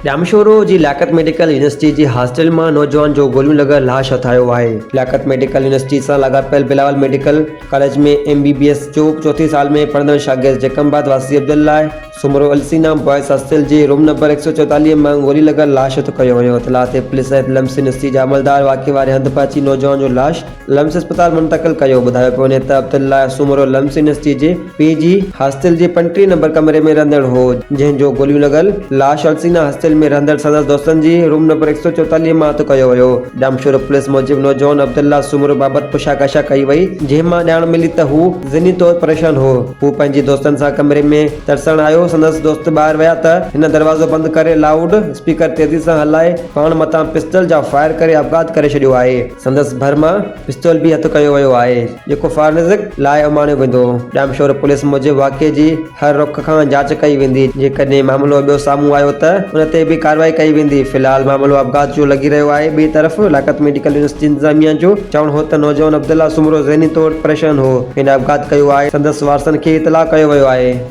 ڄامشورو جي لياقت medical university جي hostel مان نوجوان جو گوليون لڳل لاش هٿ آيو آهي. لياقت ميڊيڪل يونيورسٽي سان لاڳاپيل Bilawal medical college ۾ M B B S جو چوٿين سال ۾ پڙهندڙ شاگرد جيڪب آباد واسي عبدالله سومرو السينا بوائز هاسٽل جي روم نمبر 144 مان گولي لڳل لاش هٿ ڪيو ويو. اطلاع تي پوليس ۽ لمس يونيورسٽي جا عملدار واقعي واري هنڌ پهچي نوجوان جو لاش لمس اسپتال منتقل ڪيو. ٻڌايو پيو وڃي ته عبدالله سومرو لمس يونيورسٽي جي پي جي هاسٽل جي 35 نمبر ڪمري ۾ رهندڙ هو، جنهن جو گوليون لڳل لاش السينا هاسٽل ۾ رهندڙ سندس دوستن جي روم نمبر 144 مان هٿ ڪيو ويو. ڄامشورو پوليس موجب نوجوان عبدالله سومرو بابت پڇا ڪاڇا ڪئي وئي، جنهن مان ڄاڻ ملي ته هو ذهني طور پريشان هو. هو پنهنجي دوستن سان ڪمري ۾ ترسڻ آيو، سندس دوست ٻاهر ويا ته هن دروازو بند ڪري لائوڊ اسپيڪر تيزي سان هلائي پاڻ مٿان پسٽل جا فائر ڪري آپگهات ڪري ڇڏيو آهي. سندس ڀر مان پستول به هٿ ڪيو ويو آهي، جيڪو فارنزڪ لاء اماڻيو ويندو. ڄامشورو پوليس موجب واقعي جي هر رخ کان جاچ ڪئي ويندي، جيڪڏهن معاملو ٻيو سامهون آيو ته ان تي به ڪارروائي ڪئي ويندي. في الحال معاملو آپگهات جو لڳي رهيو آهي. ٻئي طرف لياقت ميڊيڪل يونيورسٽي انتظاميا جو چوڻ هو ته نوجوان عبدالله سومرو ذهني طور پريشان هو، هن آپگهات ڪيو آهي، سندس وارثن کي اطلاع ڪيو ويو آهي.